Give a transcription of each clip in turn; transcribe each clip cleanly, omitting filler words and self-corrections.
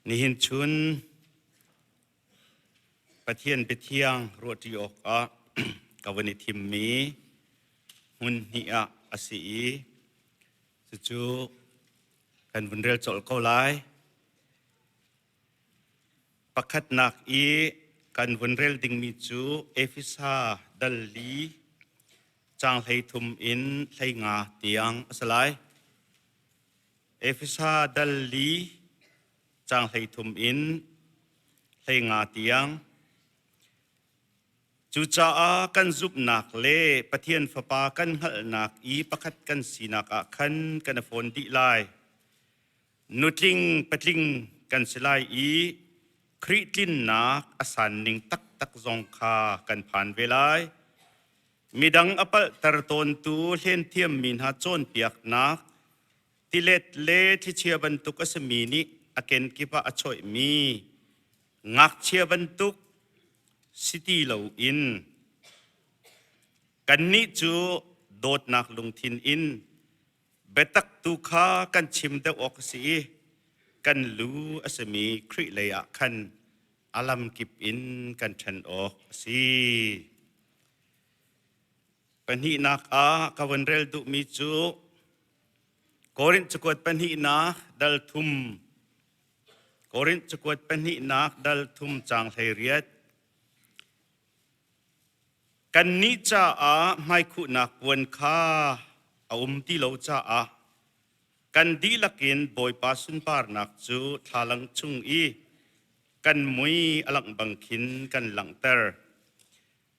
Nihin chun Pathian biathiang ruahṭi awkah ka van i thimmi hmun hnih ah a si i cucu kan vun rel colh ko lai. Pakhatnak i kan vun rel dingmi cu Efesa dal li caang 13 in 15 tiang a si lai. Efesa dal li caang 13 in 15 tiang. Cucaah kan zumhnak le Pathian Fapa kan hngalhnak i pakhat kan sinak ah khan kan i fawn dih lai. Nutling patling kan si lai i Khrih tlinnak a san ning taktak zong kha kan phan ve lai. Midang a palhter tawntu hlenthiammi hna cawnpiaknak tilet le thlichia bantuk a simi nih a kenkip ah a chawihmi ngakchia bantuk si ti loin kannih cu dawtnak lungthin in Biatak tu kha kan chim deuh awk a si i kan lu a simi Khrih lei ah khan a lamkip in kan ṭhen awk a si. Pahnihnak ah ka vun rel duhmi cu Korinth cakuat pahnihnak dal thum Korinth cakuat pahnihnak dal thum caang 18. Kannih caah hmaikhuhnak puan kha a um ti lo caah kan dihlak in Bawipa sunparnak cu thlalang chung i kan mui a langh bang khin kan langhter.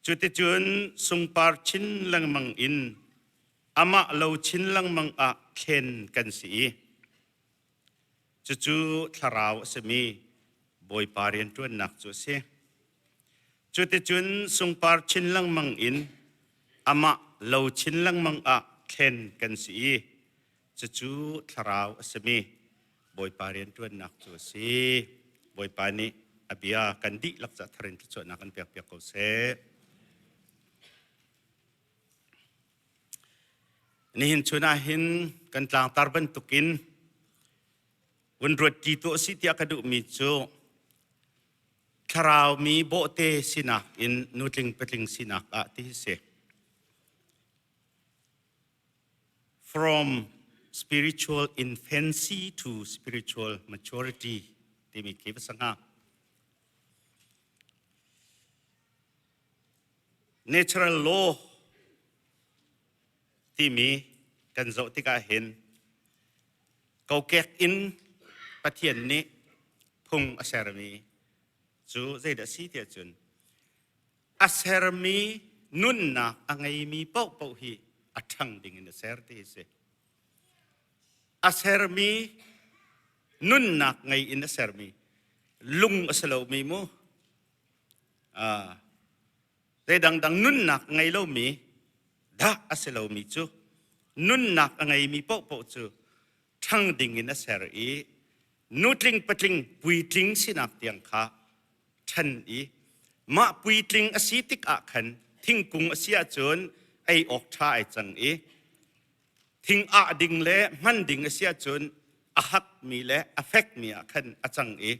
Cuticun sungpar chin lengmang in amah lo chin lengmang ah thlen kan si i cucu thlarau a simi Bawipa rianṭuannak cu a si. Cuticun sungpar chin lengmang in amah lo chin lengmang ah thlen kan si i cucu thlarau a simi Bawipa rianṭuannak cu a si. Bawipa nih a bia kan dihlak ca thar in thluachuahnak kan pekpiak ko seh. Nihin chun ah hin kan tlangtar bantukin vun ruat ṭi tuah si tiah ka duhmi cu Thlarau mi bawhte sinak in nutling patling sinak ah ti hi si. From spiritual infancy to spiritual maturity timi khi va sanga. Natural law timi kan zoh tikah hin kokek in Pathian nih phung a sermi cu zeidah a si tiah cun a sermi nunnak a ngeimi paohpaoh hi a ṭhang ding in a ser ti hi si. A sermi nunnak ngei in a sermi lung a si lomi mu zei dangdang nunnak ngei lomi dah a si lomi cu nunnak a ngeimi paohpaoh cu ṭhang ding in a ser i nutling patling puitling sinak tiang kha ṭhan i mah puitling a si tik ah khan thingkung a si ahcun ei awk ṭha ai cang i thing ah ding le hman ding a si ahcun a hakmi le a fekmi ah khan a cang i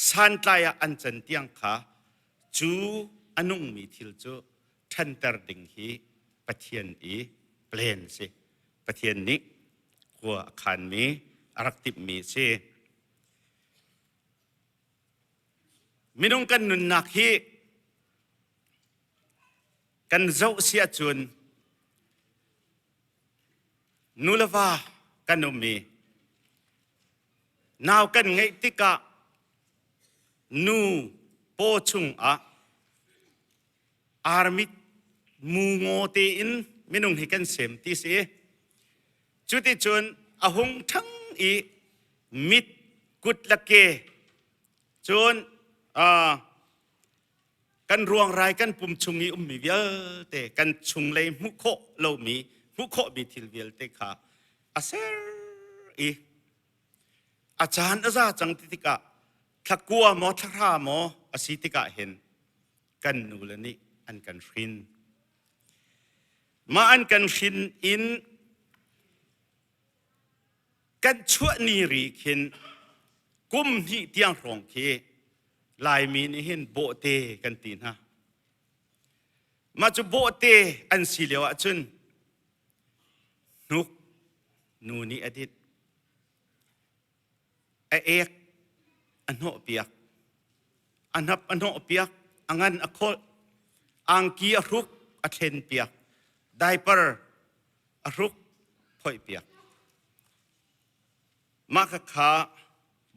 santlai ah an can tiang kha cu a nungmi thil cu ṭhanter ding hi Pathian i plan a si. Pathian nih khua a khanmi a rak timhmi a si. Minung kan nunnak hi kan zoh si ahcun nu le va kan um i nau kan ngeih tikah nu paw chungah armit mu ngaw tein minung hi kan sem ti si. Cuticun a hung ṭhang i mit kut le ke cun kan ruangrai kan pum chung i ummi vialte kan chunglei hmuh khawh lomi hmuh khawhmi thil vialte kha a ser i a caan a za cang ti tikah thlakua maw thlahra maw a si tikah hin kan nule nih an kan hrin. Mah an kan hrin in kan chuah ni ri khin. Kum hnih tiang hrawng khi Laimi nih hin bawhte kan ti hna. Mah cu bawhte an si lio ahcun hnuk nu nih a dinh. A ek a hnawhpiak. A hnap a hnawhpiak. A ngan a kholh. Angki a hruk a thlenpiak. Diaper a hruk phoihpiak. Mah khakha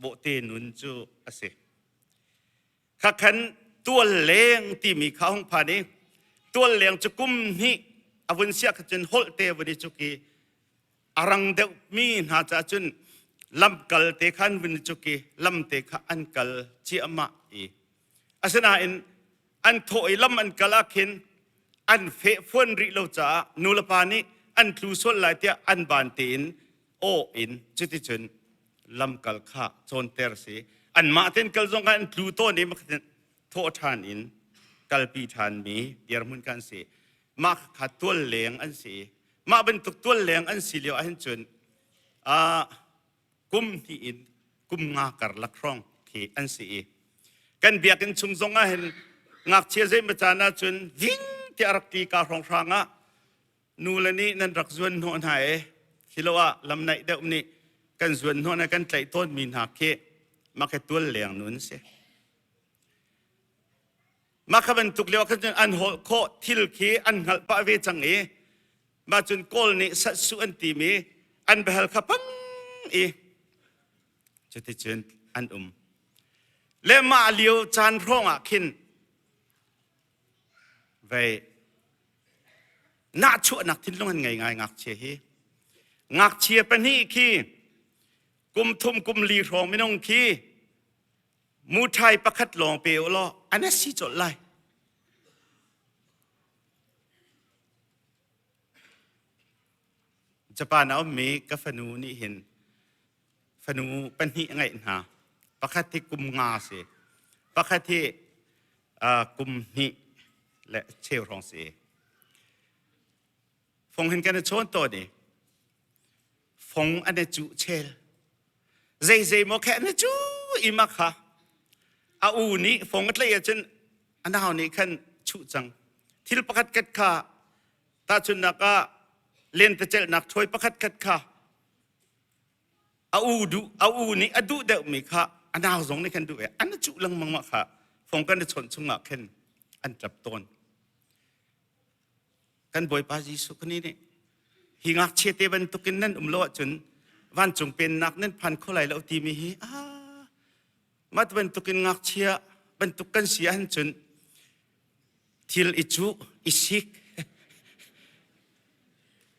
bawhte nun cu a si. Khakhan tual leng timi kha hung phan i tual leng cu kum hnih a vun siah kha cun holh te vun i cuk i a rang deuhmi hna caah cun lamkal te kha an vun i cuk i lam te kha an kal ciahmah i asinain an thawh i lam an kal ah khin an fehfuan rih lo caah nulepa nih an tlu sual lai tiah an ban tein aw in cuticun lamkal kha cawnter si anmah ten kal zong kha an tlu tawn i thawh ṭhan in kalpi ṭhanmi dirhmun kan si mah kha tual leng an si mah bantuk tual leng an si lio ahhin cun kum hnih in kum nga karlak hrawng khi an si i kan biakinn chung zong ah hin ngakchia zeimaw caan ah cun ving tiah rak ti ka hrawng hrang ah nu le nih nan rak zuan hnawh hna e hilo ah lam naih deuh nih kan zuan hnawh na kan tlaih tawn mi hna khi mah khi tual leng nun si mah kha bantuk lio khan cun an holh khawh thil khi an hngalh pah ve cang i mah cun kawl nih satsu an timi an behel kha pang i cuticun an um le mah lio caan hrawng ah khin vei nahchuahnak thinlung an ngei ngai ngakchia hi ngakchia pahnih khi kum thum kum li hrawng minung khi muṭhai pakhat lawng pe u law an si colh lai. Japan a ummi ka fanu nih hin fanu pahnih a ngeih hna. Pakhat hi kum nga si. Pakhat hi kum hnih le cheu hrawng si. Fong hin kan i chawn tawn i fong an i cuh chel. Zeizei maw khe an i cuh i ma kha a u nih fong a tlaih ahcun a nau nih khan chuh cang. Thil pakhat khat kha tahchunhnak ah lentecelhnak ṭhuai pakhat khat kha a u duh a u nih a duh deuhmi kha a nau zong nih khan duh ve an i cuh lengmang ma kha fong kan i chawnh chungah khin an ṭap tawn. Kan Bawipa Jesuh kani nih hi ngakchia te bantukin nan um lo ahcun vancung pennak nan phan kho lai lo timi hi ah mah bantukin ngakchia bantuk kan si ahcun thil i cuh i sik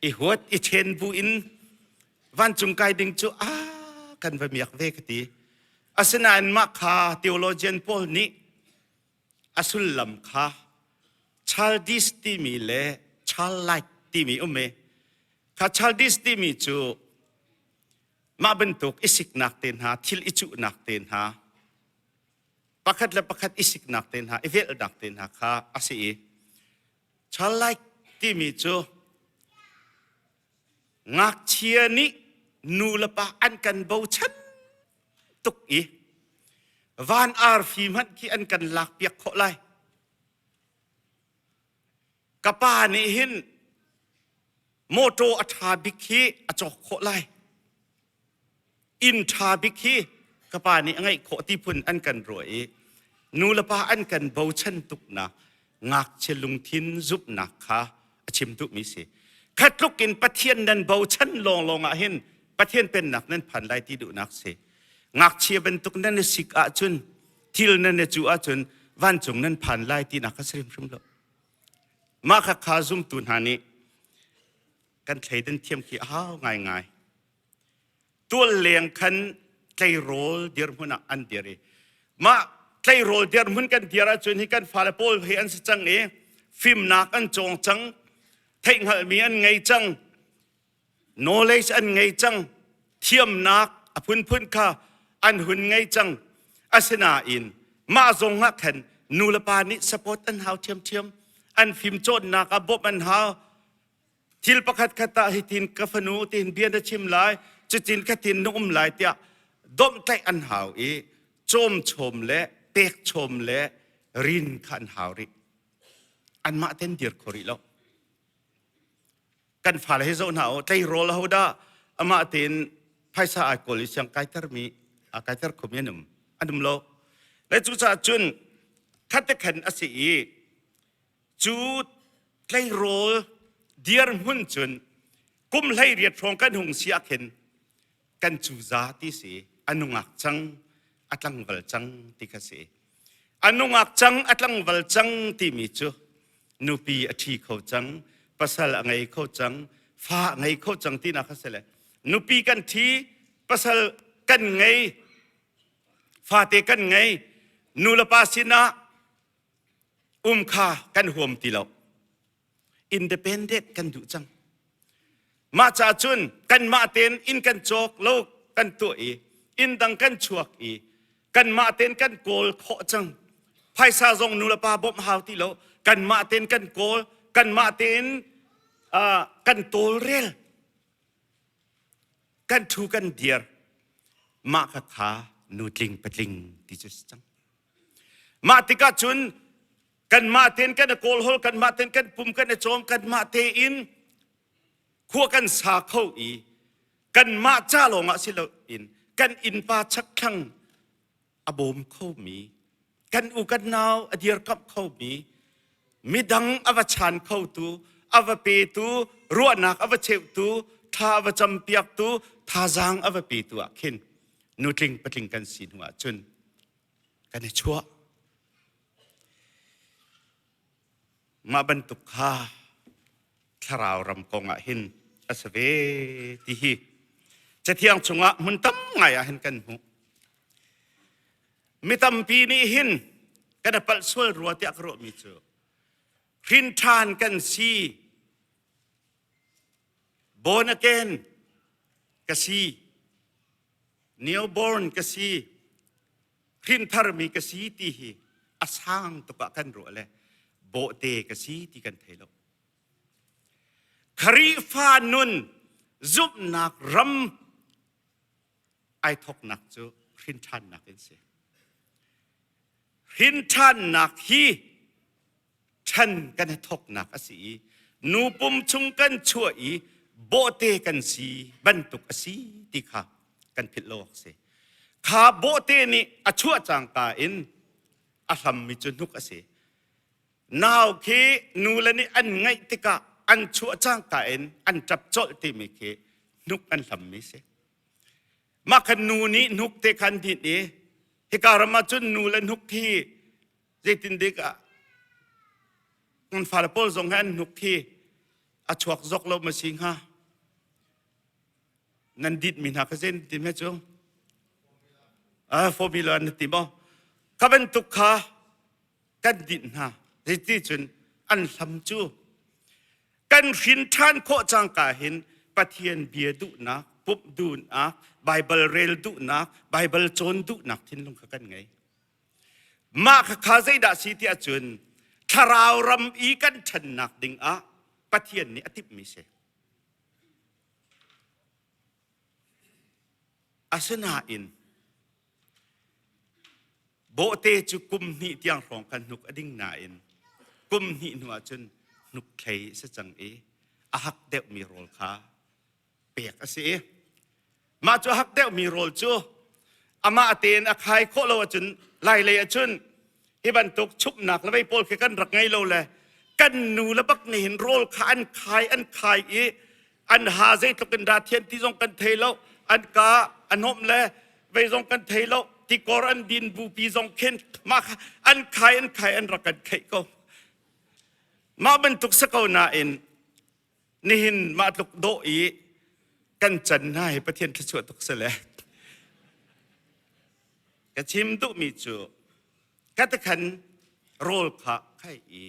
i huat i chen bu in vancung kai ding cu ah kan va miak ve ka ti asinain mah kha theologian pawl nih a sullam kha childish timi le childlike timi um i kha childish timi cu mah bantuk i siknak te hna thil i cuhnak te hna pakhat le pakhat i siknak te hna i velhnak te hna kha a si i childlike timi cu ngakchia nih nu le pa an kan bochan tuk i van arfi hmanh khi an kan lakpiak khawh lai ka pa nih hin mawṭaw a ṭha bik hi a cawk khawh lai inn ṭha bik hi ka pa nih a ngeih khawh ti phun an kan ruah i nu le pa an kan bochan tuknak ngakchia lungthin zumhnak kha a chim duhmi si khatluk in Pathian nan bochan lawnglawng ah hin Pathian pennak nan phan lai ti duhnak si ngakchia bantuk nan i sik ahcun thil nan i cuh ahcun vancung nan phan lai tinak kha si hrimhrim lo mah kha kha zumtu hna nih kan thleidan thiam khi a hau ngaingai tual leng khan tleirawl dirhmun ah an dir i mah tleirawl dirhmun kan dir ahcun hi kan fale pawl hi an si cang i fimnak an cawng cang theihhngalhmi an ngei cang knowledge an ngei cang thiamnak a phunphun kha an hun ngei cang asinain mah zong ah khan nu le pa nih support an hau ṭhiamṭhiam an fimcawnnak ah bawmh an hau Thil pakhat khat ah hitin ka fanu tiin bia na chim lai, cutin khatin na um lai tiah. Domhtlaih an hau i cawmchawm le pekchawm le rin kha an hau rih. Anmah ten dir kho rih lo. Kan fale hi zoh hna u, tleirawl ho dah amah tein phaisa ai kawl i siang kaitermi a kaiter khomi an um. An um lo. Le cucaah cun khat te khan a si i cu tleirawl dirhmun cun kum 18 hrawng kan hung si ah khin kan cuza ti si a nungak cang a tlangval cang ti kha si a nungak cang a tlangval cang timi cu nupi a ṭhi kho cang pasal a ngei kho cang fa a ngei kho cang tinak kha si le nupi kan ṭhi pasal kan ngei fate kan ngei nu le pa sinah um kha kan huam ti lo independent kan duh cang mah ca cun kanmah tein inn kan cawk lo kan tuah i inn dang kan chuak i kanmah tein kan kawl khawh cang phaisa zong nu le pa bawmh hau ti lo kanmah tein kan kawl kanmah tein uh, kan tawlrel kan thu kan dir mah kha kha nutling patling ti cu si cang Mah tikah cun kanmah tein kan i kawlhawl, kanmah tein kan pum kan i cawm, kanmah tein khua kan sa kho i kanmah ca lawngah si loin kan innpa chakthlang a bawm khomi, kan u kan nau a dirkamh khomi, midang a va chan khotu, a va petu, ruahnak a va cheuhtu, thla a va campiaktu, thazaang a va petu ah khin nutling patling kan si hnu ah cun kan i chuah. Mah bantuk kha thlarau ram kong ah hin a si ve ti hi Cathiang chungah hmun tam ngai ah hin kan hmuh. Mi tampi nih hin kan i palh sual rua tiah ka ruahmi cu hrin ṭhan kan si born again ka si newborn ka si hrintharmi ka si ti hi a sang tuk ah kan ruah le bawhte ka si ti kan thei lo Khrihfa nun zumhnak ram ai thoknak cu hrinṭhannak in si hrinṭhannak hi ṭhan kan i thawknak a si i nu pum chung kan chuah i bawhte kan si bantuk a si ti kha kan philh lo awk si. Kha bawhte nih a chuah cangka in a hlammi cu hnuk a si. Nau khi nule nih an ngaih tikah an chuah cangka in an ṭap colh timi khi hnuk an hlammi si. Mah khan nu nih hnuk te khan dinh i hika ram ah cun nu le hnuk hi Zeitindik ah kan fale pawl zong hi an hnuk hi a chuak zok lo ma si hnga? Nan dit mi hna kha zein ti me cu? Ah, formula na ti maw? Kha bantuk kha kan dit hna. Zeiti cun an hlam cu kan hrin ṭhan khawh cangka hin Pathian bia duhnak, pumh duhnak, Baibal rel duhnak, Baibal cawn duhnak thinlung kha kan ngei. Mah khakha zeidah si tiah cun thlarau ram i kan ṭhannak dingah Pathian nih a timhmi si. Asinain bawhte cu kum hnih tiang hrawng khan hnuk a ding nain kum hnih hnu ah cun hnuk thlei a si cang i a hak deuhmi rawl kha pek a si i mah cu a hak deuhmi rawl cu amah tein a khai khawh lo ahcun lai lei ahcun hi bantuk chumhnak le vei pawl khi kan rak ngei lo le kan nu le bak nih hin rawl kha an khai an khai i an ha zeitluk in dah thian ti zong kan thei lo an ka an hom le vei zong kan thei lo tikor an din bupi zong khin mah kha an khai an khai an rak kan kheih ko mah bantuk si ko nain Nihin mah tluk dawh i kan can hna hi Pathian thluachuah tuk si le. Ka chim duhmi cu ka tikhan rawl kha khai i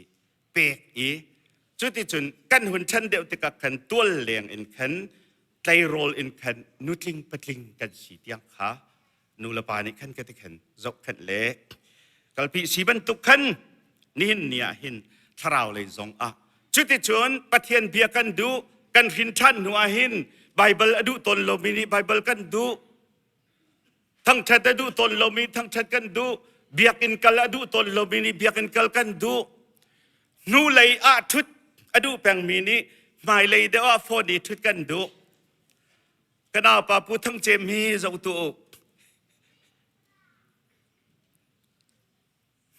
pek i cuticun kan hun ṭhan deuh tikah khan tual leng in khan tleirawl in khan nutling patling kan si tiang kha nu le pa nih khan ka ti khan zohkhenh le kalpi si bantuk khan nihin ni ah hin thlarau lei zong ah cuticun Pathian bia kan duh kan hrin ṭhan hnu ah hin Bible a duh tawn lomi nih Bible kan duh. Thangṭhat a duh tawn lomi thangṭhat kan duh. Biakinn kal a duh tawn lomi nih biakinn kal kan duh. Hnulei ah ṭhut a duh pengmi nih hmailei deuh ah phone i ṭhut kan duh. Ka naupa Pu Thang Cem hi zoh tu u.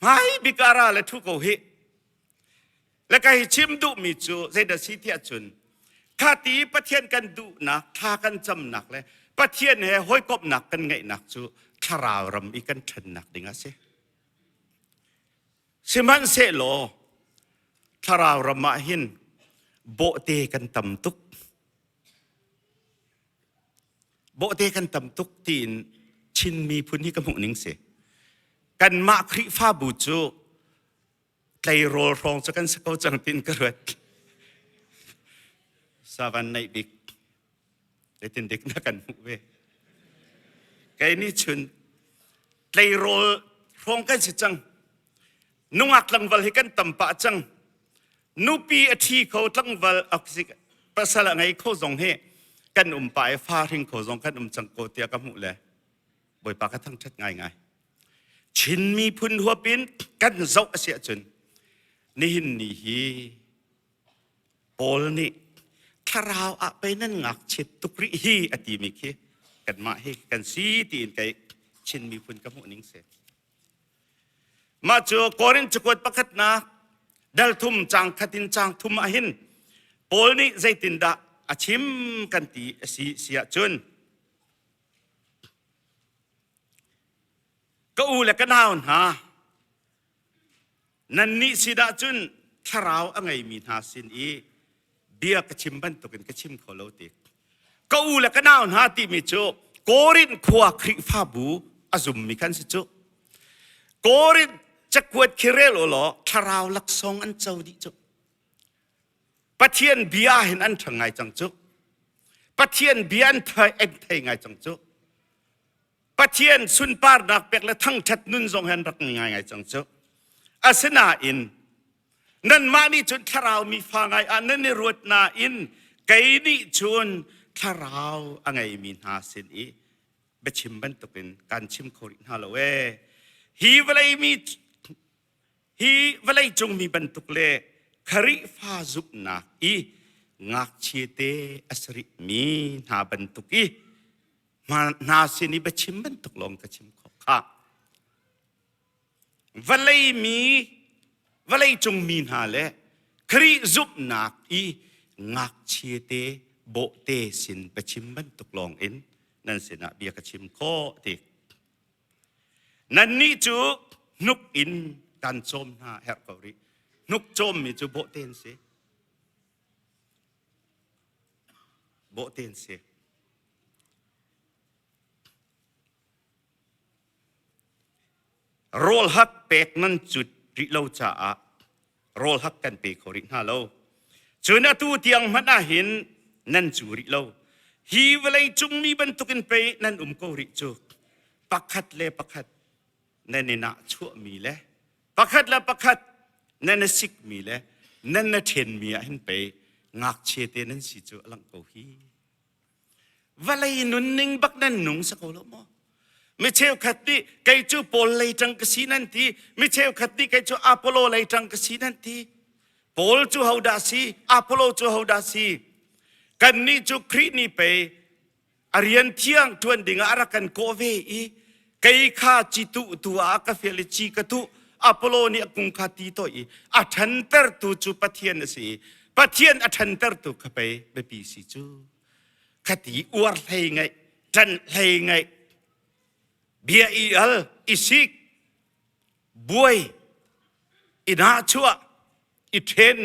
Hmai bik ah ra le ṭhu ko hih. Le ka hi chim duhmi cu zeidah si tiah cun kha ti Pathian kan duhnak, thla kan camnak le Pathian he hawikomhnak kan ngeihnak cu thlarau ram i kan ṭhannak ding a si. Sihmanhsehlaw thlarau ram ah hin bawhte kan tam tuk. Bawhte kan tam tuk tiin Chin miphun hi ka hmuh ning si. Kanmah Khrihfabu cu tleirawl hrawng cu kan si ko cang tiin ka ruat. Savan neih bik zeitin dik na kan hmuh ve. Kei nih chun tleirawl hrawng kan si cang. Nungak tlangval hi kan tam pah cang. Nupi a ṭhi kho tlangval pasal a ngei kho zong hi kan um pa i fa hring kho zong kan um cang ko tiah ka hmuh le Bawipa ka thangṭhat ngaingai. Chin miphun huap in kan zoh a si ahcun nihin ni hi Paul nih thlarau ah pei nan ngakchiat tuk rih hi a timi khi kanmah hi kan si tiin kei Chin miphun ka hmuh ning si. Mah cu Korin cakuat pakhatnak dal thum caang khat in caang thum ah hin Paul nih zeitindah a chim kan ti a si si ahcun ka u le ka nau hna nannih sinah cun thlarau a ngeimi hna sin i bia ka chim bantukin ka chim kho lo ti ka u le ka nau hna timi cu Korin khua Khrihfabu a zummi khan si cu Korin cakuat khi rel u law thlarau laksawng an co dih cu Pathian bia hin an ṭhang ngai cang cu Pathian bia an thei an thei ngai cang cu Pathian sunparnak pek le thangṭhat nun zong hin rak ngai ngai cang cu asinain Nanmah nih cun thlarau mi fa ngai ah nan i ruat nain kei nih cun thlarau a ngeimi hna sin i biachim bantukin kan chim kho rih hna lo ee. Hi vawlei mi hi vawlei cung mi bantuk le Khrihfa zumhnak i ngakchia te a si rihmi hna bantuk i hna sin i biachim bantuk lawng ka chim khawh kha. Vawlei mi vawleicung mi hna le Khrih zumhnak i ngakchia te bawhte sin biachim bantuk lawng in nan sinah bia ka chim khawh ti. Nannih cu hnuk in kan cawm hna herh ko rih. Hnuk cawmmi cu bawhte an si. Bawhte an si. Rawl hak pek nan cut rih lo caah rawl hak kan pe kho rih hna lo. Cun atu tiang hmanh ah hin nan cu rih lo. Hi vawlei cung mi bantukin pei nan um ko rih cu. Pakhat le pakhat nan i nahchuahmi le pakhat le pakhat nan i sikmi le nan i ṭhenmi ah hin pei ngakchia te nan si cu a langh ko hi. Vawlei nunning bak nan nung sa ko lo maw? Mi cheukhat nih kei cu Paul lei ṭang ka si nan ti. Mi cheukhat nih kei cu Apollo lei ṭang ka si nan ti. Paul cu hodah si? Apollo cu hodah si? Kannih cu Khrih nih pei a rian thiang ṭuan dingah a rak kan kawh ve i kei kha ci tuh tu ah ka fial i ci ka tuh Apollo nih a kung kha ti to i a ṭhantertu cu Pathian a si i Pathian a ṭhantertu kha pei biapi si cu khati uar hlei ngaih ṭanh hlei ngaih bia i al i sik buai i nahchuah i ṭhen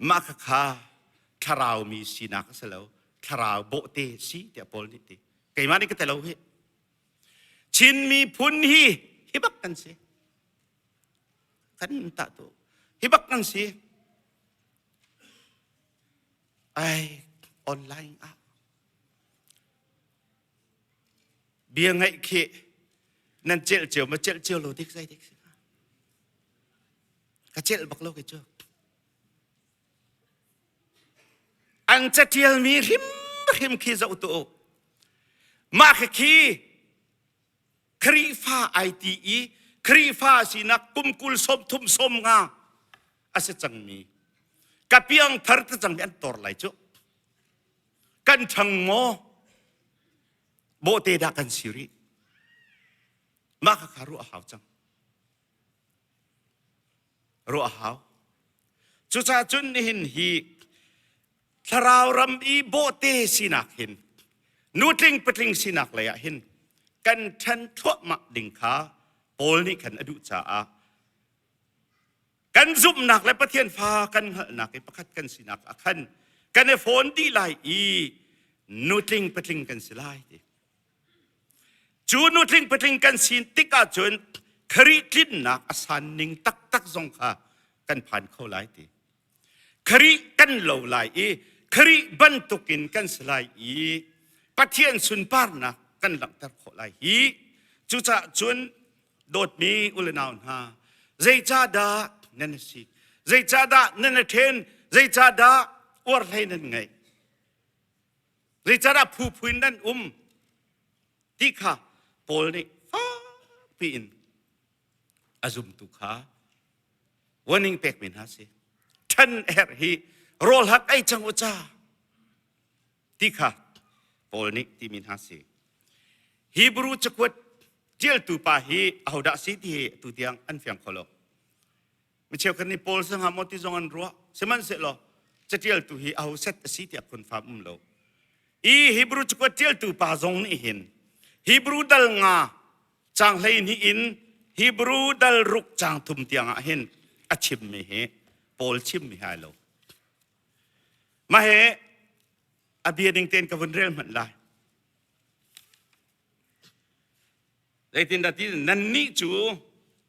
mah khakha thlarau mi sinak a si lo thlarau bawhte si tiah Paul nih ti keimah nih ka telo hi Chin miphun hi hi bak kan si kan tah tu hi bak kan si ai online ah bia ngaih khi nan celh cio ma celh cio lo dik zai dik si ka celh bak lo ke cu An catialmi hrimhrim khi zoh tu u. Mah khi khi Khrihfa ai ti i Khrihfa sinak kum 20 30 50 a si cangmi ka piang thar te cangmi an tor lai cu. Kan ṭhang maw? Bawhte dah kan si rih? Mah kha kha ruah a hau cang. Ruah a hau. Cucaah cun nihin hi thlarau ram i bawhte sinak hin nutling patling sinak lei ah hin kan ṭhan thluahmah ding kha Paul nih khan a duh caah kan zumhnak le Pathian fa kan hngalhnak i pakhat kan sinak ah khan kan i fawn dih lai i nutling patling kan si lai ti. Cu nutling patling kan sin tik ahcun Khrih tlinnak a san ning taktak zong kha kan phan kho lai ti. Khrih kan lo lai i Khrih bantukin kan si lai i Pathian sunparnak kan langhter khawh lai hi. Cucaah cun dawtmi u le nau hna, zeicahdah nan si? Zeicahdah nan i ṭhen? Zeicahdah uarhlei nan ngeih? Zeicahdah phuphu in nan um? Ti kha Paul nih fakpi in a zumtu kha warning pekmi hna si. Ṭhan a herh hi rawl hak ei cang u ca ti kha Paul nih timi hna si. Hebrew cakuat ṭialtu pa hi ahodah si ti hi atu tiang an fiang kho lo. Mi cheukhat nih Paul sangha maw ti zong an ruah. Sihmanhsehlaw caṭialtu hi aho set a si tiah confirm um lo. I Hebrew cakuat ṭialtu pa zong nih hin Hebrew dal nga caang 12 in Hebrew dal ruk caang thum tiang ah hin a chimmi hi Paul chimmi hai lo. Mah he a bia ding tein ka vun rel hmanh lai. Zeitindah ti nannih cu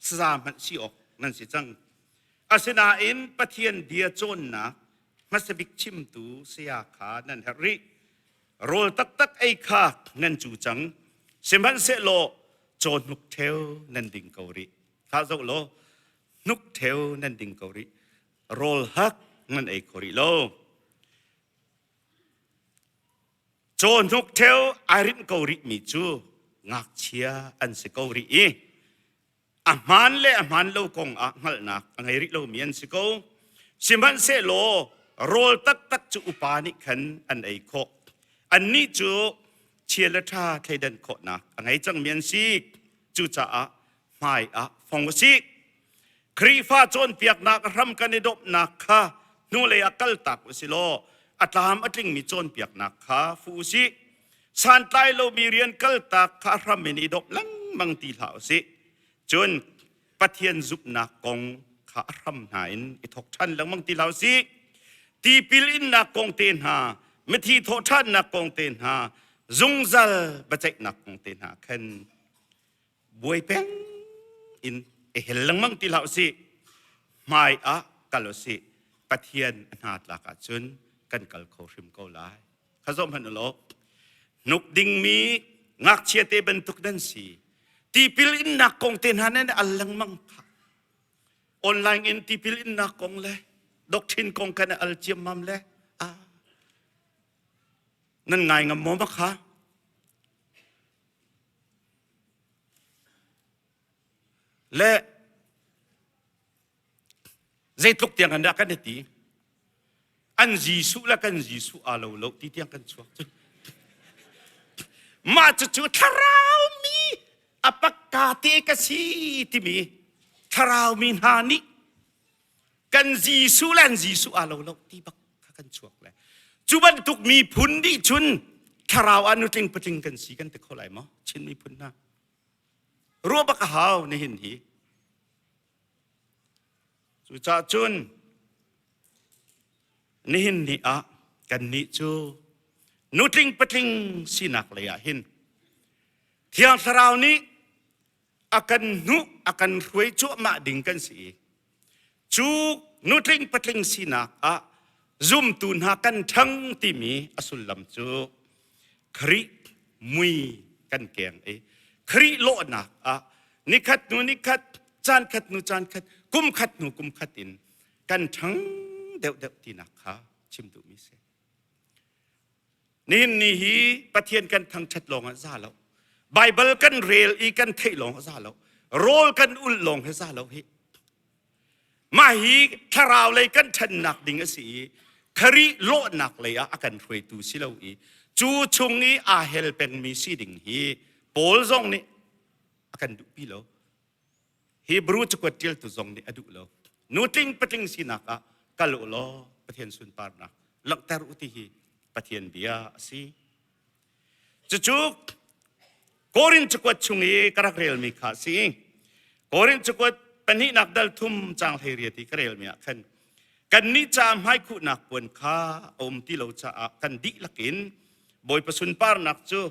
saza hmanh si awk nan si cang. Asinain Pathian bia cawnnak hmasa bik chimtu saya kha nan herh rih. Rawl taktak ei kha nan cu cang. Sihmanhsehlaw cawhnuk ṭheo nan ding ko rih. Kha zoh law, hnuk ṭheo nan ding ko rih. Rawl hak nan ei kho rih lo. Cawhnuk ṭheo ai rinh ko rihmi cu ngakchia an si ko rih i a hmaan le a hmaan lo kong ah hngalhnak a ngei rih lomi an si ko. Sihmanhsehlaw rawl taktak cu upa nih khan an ei khawh. Annih cu chia le ṭha thleidan khawhnak a ngei cangmi an si. Cucaah hmai ah fong u sih. Khrihfa cawnpiaknak hram kan i dawpnak kha hnulei ah kaltak u si law a tlam a tlingmi cawnpiaknak kha fu u sih. Santlai lomi rian kaltak kha hram in i dawp lengmang ti hlah u sih. Cun Pathian zumhnak kong kha a hram hna in i thawk ṭhan lengmang ti hlah u sih. Tipil innak kong te hna, mithi thawhṭhannak kong te hna, zungzal biaceihnak kong te hna khan buai peng in i hel lengmang ti hlah usih. Hmai ah kal usih. Pathian a hna tlak ahcun kan kal kho hrim ko lai. Kha zoh hmanh u law, hnuk dingmi ngakchia te bantuk nan si. Tipil innak kong te hna nan al lengmang kha. Online in tipil innak kong le doctrine kong kan al ciammam le ah nan ngai ngam maw ma kha? Le zeitluk tiang an dah kan i ti? An Jesuh le kan Jesuh aa lo lo ti tiang kan chuak cu. Mah cucu thlarau mi a pakka te ka si timi thlarau mi hna nih kan Jesuh le an Jesuh aa lo lo ti bak kha kan chuak le cu bantuk miphun nih cun thlarau ah nutling patling kan si kan ti kho lai maw Chin miphun hna ruah bak a hau nihin hi cucaah cun nihin ni ah kannih cu nutling patling sinak lei ah hin Thiang Thlarau nih a kan hnuh a kan hruai cuahmah ding kan si i cu nutling patling sinak ah zumtu hna kan ṭhang timi a sullam cu Khrih mui kan keng i Khrih lawhnak ah nikhat hnu nikhat caan khat hnu caan khat kum khat hnu kum khat in kan ṭhang deuhdeuh tinak kha chim duhmi si. Nihin ni hi Pathian kan thangṭhat lawng ah za lo. Baibal kan rel i kan theih lawng a za lo. Rawl kan ulh lawng hi za lo hi. Mah hi thlarau lei kan ṭhannak ding a si i Khrih lawhnak lei ah a kan hruaitu si lo i cu chung i aa hel pengmi si ding hi Paul zong nih a kan duhpi lo. Hebrew cakuat ṭialtu zong nih a duh lo. Nutling patling sinak ah kal u law Pathian sunparnak langhter u ti hi Pathian bia a si. Cucu Korin cakuat chung i ka rak relmi kha a si. Korin cakuat pahnihnak dal thum caang 18 i ka relmi ah khan kannih ca hmaikhuhnak puan kha a um ti lo caah kan dihlak in Bawipa sunparnak cu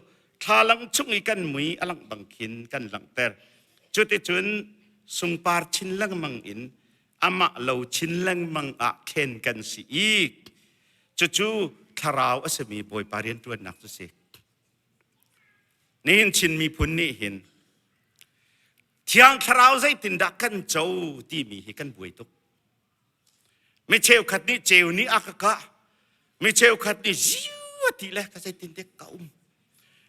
thlalang chung i kan mui a langh bang khin kan langhter. Cuticun sungpar chin lengmang in amah lo chin lengmang ah thlen kan si i cucu thlarau a simi Bawipa rianṭuannak cu si. Nihin Chin miphun nih hin Thiang Thlarau zeitindah kan co timi hi kan buai tuk. Mi cheukhat nih ceu nih a ka kah. Mi cheukhat nih ziu a ti le ka zeitin dek ka um.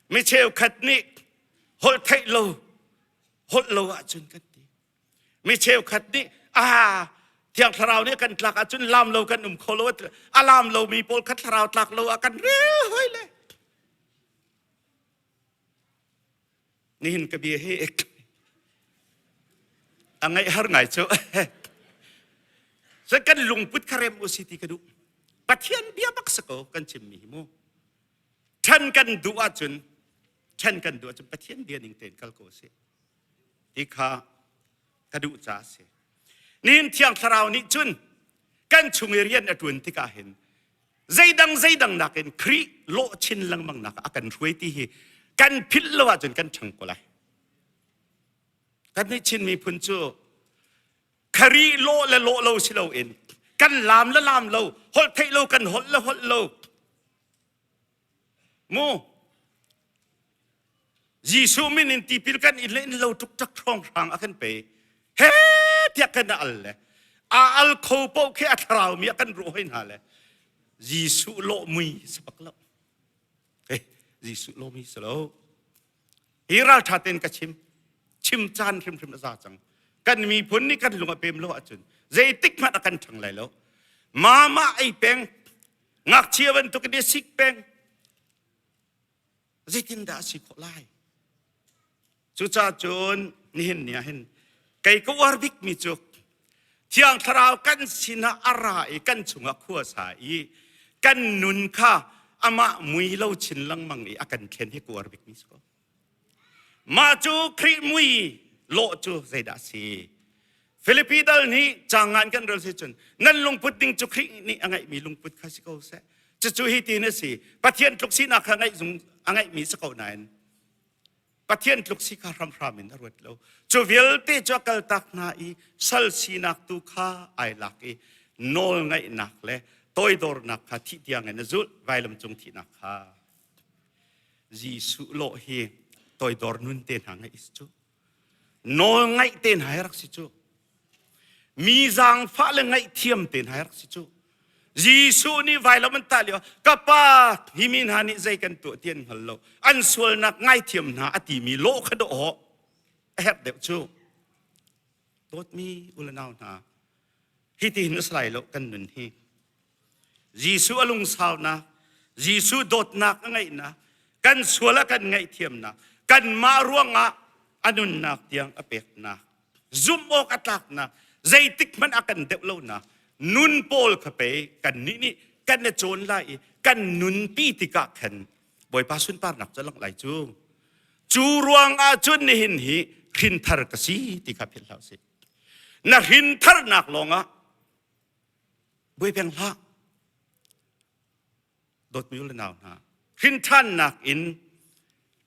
Mi cheukhat nih holh theih lo, holh lo ahcun kan ti. Mi cheukhat nih ah Thiang Thlarau nih kan tlak ahcun lam lo kan um kho lo a lam lomi pawl kha thlarau tlak lo ah kan rel hoi le. Nihin ka bia hi a ngaih har ngai cu. Cun kan lungput kha rem u si ti ka duh. Pathian bia bak si ko kan chimmi hi mu. Ṭhan kan duh ahcun ṭhan kan duh ahcun Pathian bia ning tein kal ko sih. Ti kha ka duh caah a si. Nihin Thiang Thlarau nih cun kan chung i rian a ṭuan tikah hin zeidang zeidang nakin Khrih lawh chin lengmang nak a kan hruai ti hi kan philh lo ahcun kan ṭhang ko lai. Kan nih Chin miphun cu Khrih lawh le lawh lo si loin kan laam le laam lo, holh theih lo kan holh le holh lo. Mu Jesuh min in tipil kan in le in lo tuk tak hrawng hrang a kan pe. He tiah kan al le a al kho po khi a thlarau mi a kan ruh hoi hna le Jesuh lawh mui sabak lo. Hey, Jesuh lawh mi si lo. Hi ralṭha tein ka chim. Chim caan hrimhrim a za cang. Kan miphun nih kan lung a pem lo ahcun zeitik hmanh a kan ṭhang lai lo. Mama ei peng, ngakchia bantuk in i sik peng. Zeitindah a si khawh lai? Cucaah cun nihin ni ah hin kei ka uar bikmi cu Thiang Thlarau kan sinah a ra i kan chungah khua sa i kan nun kha amah mui lo chin lengmang i a kan thlen hi ka uar bikmi si ko. Mah cu Khrih mui lawh cu zeidah a si? Filipi dal nih cangan kan rel si cun nan lungput ding cu Khrih nih a ngeihmi lungput kha si ko seh. Cucu hi tin a si. Pathian tluk sinak kha ngeih zung a ngeihmi si ko nain Pathian tluk si kha hramhram in a ruat lo. Cu vialte cu a kaltak hna i sal sinak tu kha ai lak i nawl ngaihnak le toidornak kha thih tiang in a zulh vailam cung thihnak kha. Jesuh lawh hi toidor nun te hna ngeih cu. Nawl ngaih te hna hi rak si cu. Mi zaangfah le ngaihthiam te hna rak si cu. Jesuh nih vailam an tah lio ka pa hi mi hna nih zei kan tuah ti an hngal lo an sualnak ngaithiam hna a timi lawh kha dawh a herh deuh cu dawtmi u le nau hna hi ti hin a si lai lo kan nun hi Jesuh a lungsaunak, Jesuh dawtnak a ngeihnak, kan sual a kan ngaihthiamnak, kanmah ruangah a nunnak tiang a peknak, zumh awk a tlaknak, zeitik hmanh a kan deuh lonak, nun pawl kha pei kannih nih kan i cawn lai i kan nunpi tikah khan Bawipa sunparnak cu a langh lai cu. Cu ruangah cun nihin hi hrinthar ka si ti kha philh hlah usih. Na hrintharnak lawngah Buai peng hlah. Dawtmi u le nau hna, hrinṭhannak in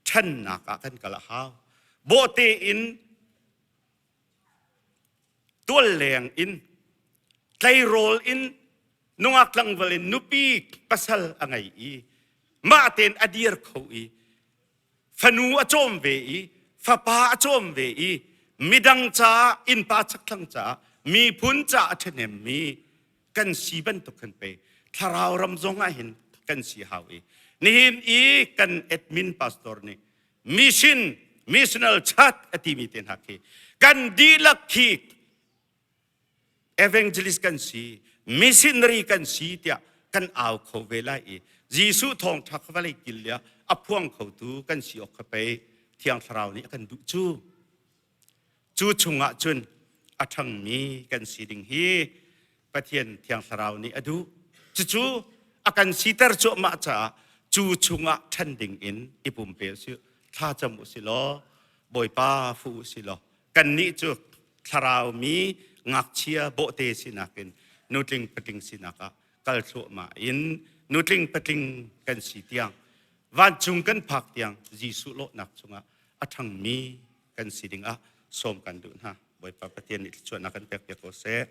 ṭhannak ah kan kal a hau. Bawhte in tualleng in tleirawl in nungak tlangval in nupi pasal a ngei i mah tein a dir kho i fanu a cawm ve i fapa a cawm ve i midang caah innpa chakthlang caah miphun caah a ṭhahnemmi kan si bantuk kan pe thlarau ram zong ah hin kan si hau i nihin i kan admin pastor nih. Mission, missional church a timi te hna khi kan dihlak khi evangelist kan si, missionary kan si tiah kan au kho ve lai i Jesuh thawngṭha kha vawlei kil le a phuang khotu kan si awk kha pei Thiang Thlarau nih a kan duh cu. Cu chungah cun a ṭhangmi kan si ding hi Pathian Thiang Thlarau nih a duh. Cucu a kan siter cuahmah caah cu chungah ṭhan ding in i pumpe usih. Thla cam usih law Bawipa fuh usih law kannih cu thlarau mi ngakchia bawhte sinak in nutling patling sinak ah kal thluahmah in nutling patling kan si tiang vancung kan phak tiang Jesuh lawhnak chungah a ṭhangmi kan si dingah sawm kan duh hna. Bawipa Pathian nih thluachuahnak kan pek piak ko seh.